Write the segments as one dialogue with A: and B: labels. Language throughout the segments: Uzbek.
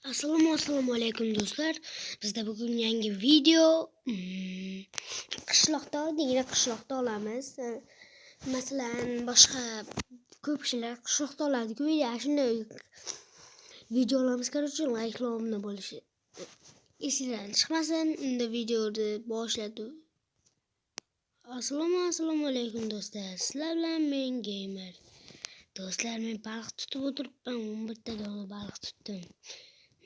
A: Assalomu alaykum do'stlar. Bizda bugun yangi video. Qishloqda oddiygina qishloqda olamiz. Masalan, boshqa ko'p kishilar qishloqda oladi-ku, shunday video olamiz. Короче, layklar obuna bo'lishi esingizdan chiqmasin. Unda videoni boshladi. Assalomu alaykum do'stlar. Sizlar bilan men Gamer. Do'stlar, men baliq tutib o'tiribman. 11 ta dona baliq tutdim.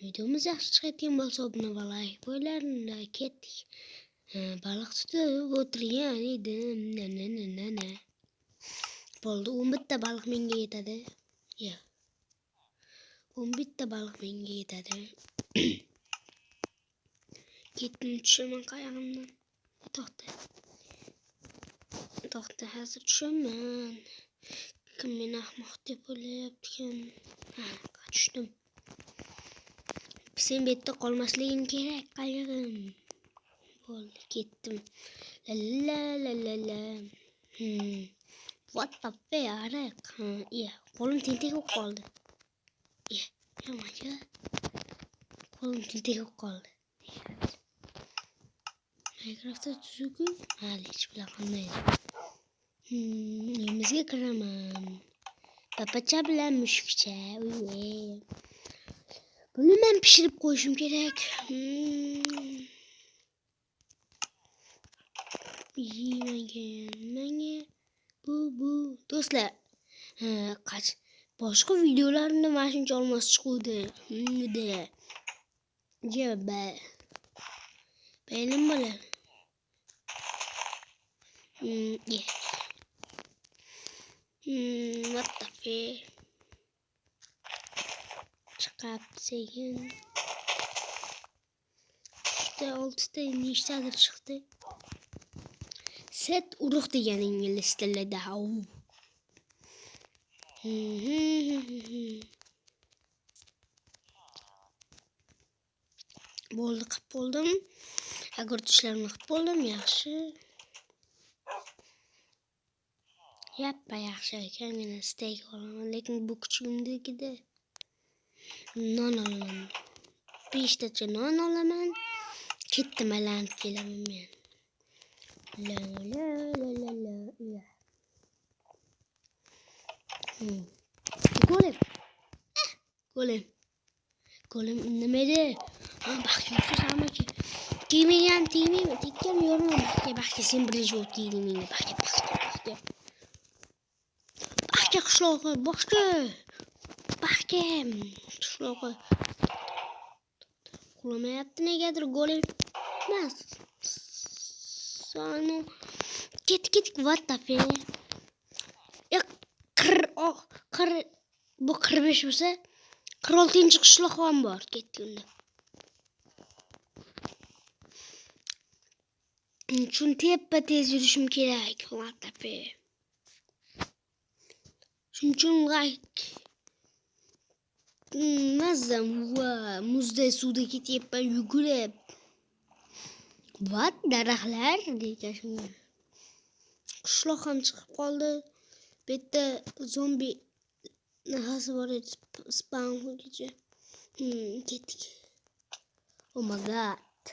A: Videomiz yaxshi chiqayotgan bo'lsa, obuna va like qo'yinglar. Unda ketdik. Baliq tutib o'tirgan edim. Na na na na na. Bo'ldi, 11 ta baliq menga yetadi. Ya. 11 ta baliq menga yetadi. Ketdim, tushaman qayog'imdan. To'xta. To'xta, hozir tushaman. Kim meni ahmoq deb o'ylayapti-kan? Ha, tushdim. Sen bu yerda qolmasliging kerak, qayig'im. Bo'ldi, ketdim. La la la la la. What the fuck, ariq. Ha, iya, qo'lim tentak bo'lib qoldi. Iya, yomon. Qo'lim tentak bo'lib qoldi. Minecraftda tuzuk-ku. Hali hech bilan qilmaydi. Uyimizga kiraman. Papacha bilan mushukcha. Uy. Buni men pishirib qo'yishim kerak. Yemagan menga bu do'stlar. Qach boshqa videolarimda mana shuncha olmos chiquvdi. De. Jaba. Benim bola. Yeah. What the fuck? Chiqyapti sekin. 3ta 6ta nechtadir chiqdi. Set urug' degan ingliz tilida. Bo'ldi, qilib bo'ldim. Agurt ishlarimni qilib bo'ldim, yaxshi. Yappa yaxshi ekan, men steak olaman, lekin bu kuchugimnikida non olaman. 5 tacha non olaman. Ketdim, aylanib kelaman men. La la la la la. Golem. Golem. Golem indamadi. Ha, baxtga o'xshashamiki. Tegmagan, tegmayman, tekkan yorma baxtga, baxtga sen birinchi bo'lib tegding menga. Baxtga, baxtga, baxtga. Baxtga qishlog'i, baxtga. Baxtga qishlog'i. Qulamayapti negadir golem. Mas. Sanu. Ket, ket, what the fuck? Qir, bu 45 bo'lsa, 46-qishloq ham bor. Ketdi unda. Uchun tepa tez yurishim kerak. What the fuck? Shuning uchun like mazam va muzday suvda ketyapman yugurib. What daraxtlar degan shunga. Qishloq ham chiqib qoldi. Bu yerda zombi nafasi bor edi, spam qilgichi. Ketdik. Oh my god.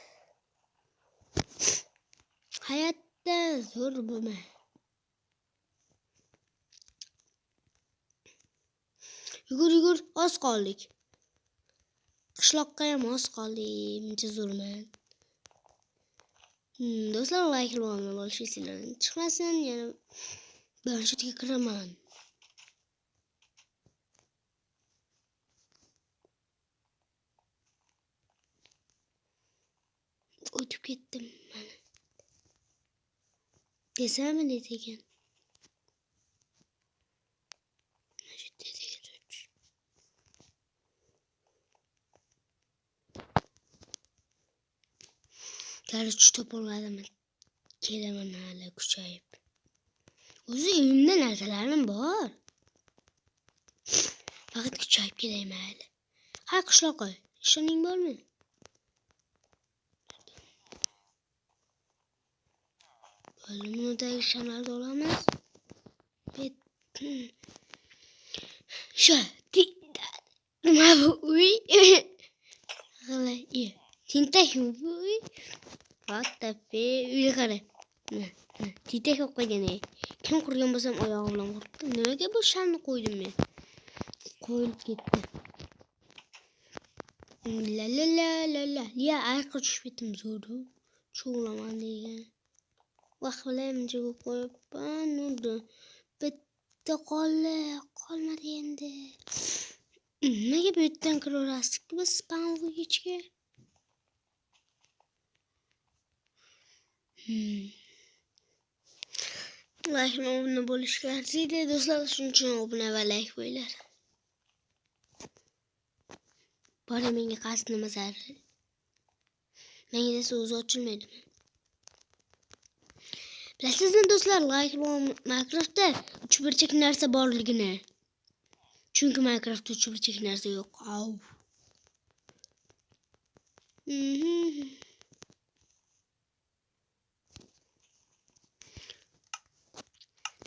A: Hayotda zo'r bo'lma. Yugur, yugur, oz qoldik. Qishloqqa ham oz qoldik. Muncha zo'rman. Do'stlar, like va obuna bo'lish esingizdan chiqmasin. Yana planshetga kiraman. O'tib ketdim mana. Desami ne degan? Короче, topolmadim. Kelaman hali kuchayib. O'zi uyimda narsalarim bor. Faqat kuchayib kelayman hali. Ha, qishloqqa. Ishoning bormi? Bo'ldi, bunidagi shamalni olamiz. Shu, nima bu uy? G'ala, tentak bu. What the fuck? Uyga qara. Tentak bo'lib qolgan. Kim qurgan bo'lsam oyog'i bilan quribdi. Nimaga bu shamni qo'ydim men? Qo'yilib ketdi. La la la la la. Ya ayiqqa tushib ketdim zo'ru. Cho'g'laman degan. Vaqt bilan buncha qo'yibman. Unda bitta qoldi, qolmadi endi. Nimaga bu yerdan kiraverasizki biz spawn ichiga? Like obuna bo'lishga arziydi do'stlar, shuning uchun obuna va like qo'yinglar. Bora menga qasd nima zarur? Menga desa o'zi ochilmaydimi? Bilasizmi do'stlar, like Minecraftda uchburchak narsa borligini. Chunki Minecraftda uchburchak narsa yo'q. Au.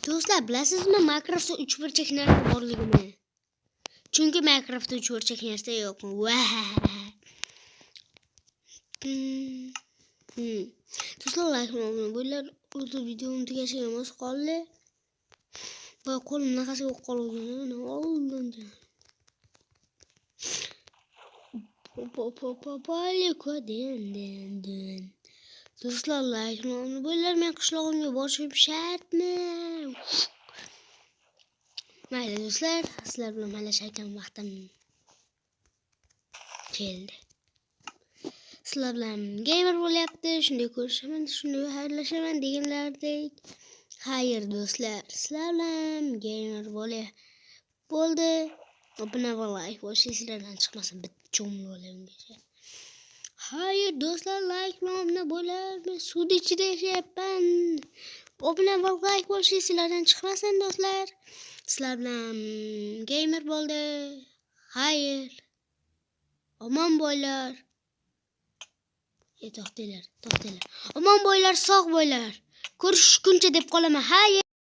A: Do'stlar, bilasizmi Minecraftda uchburchak narsa borligini? Chunki Minecraftda uchburchak narsa yo'q. Do'stlar, like obuna bo'linglar. O'zi videom tugashiga mos qoldi. Va qo'lim naqasiga qolgan. Oldin. Do'stlar, like obuna bo'linglar. Men qishlog'imga borishim shartmi? Mayli do'stlar, sizlar bilan xayrlashayotgan vaqtim keldi. Sizlar bilan gamer bo'lyapti. Shunday ko'rishaman, shunday xayrlashaman deganlardek. Xayr do'stlar, sizlar bilan gamer bo'ldi. Obuna va like bo'lish sizlardan chiqmasin, bitta cho'milib olay ungacha. Xayr do'stlar, like bilan obuna bo'lar. Men suvni ichida yashayapman. Obuna va like bo'lish sizlardan chiqmasin do'stlar. Sizlar bilan gamer bo'ldi. Xayr. Omon bo'linglar. To'xtanglar, to'xtanglar. Omon bo'linglar, sog' bo'linglar. Ko'rishguncha deb qolaman. Xayr.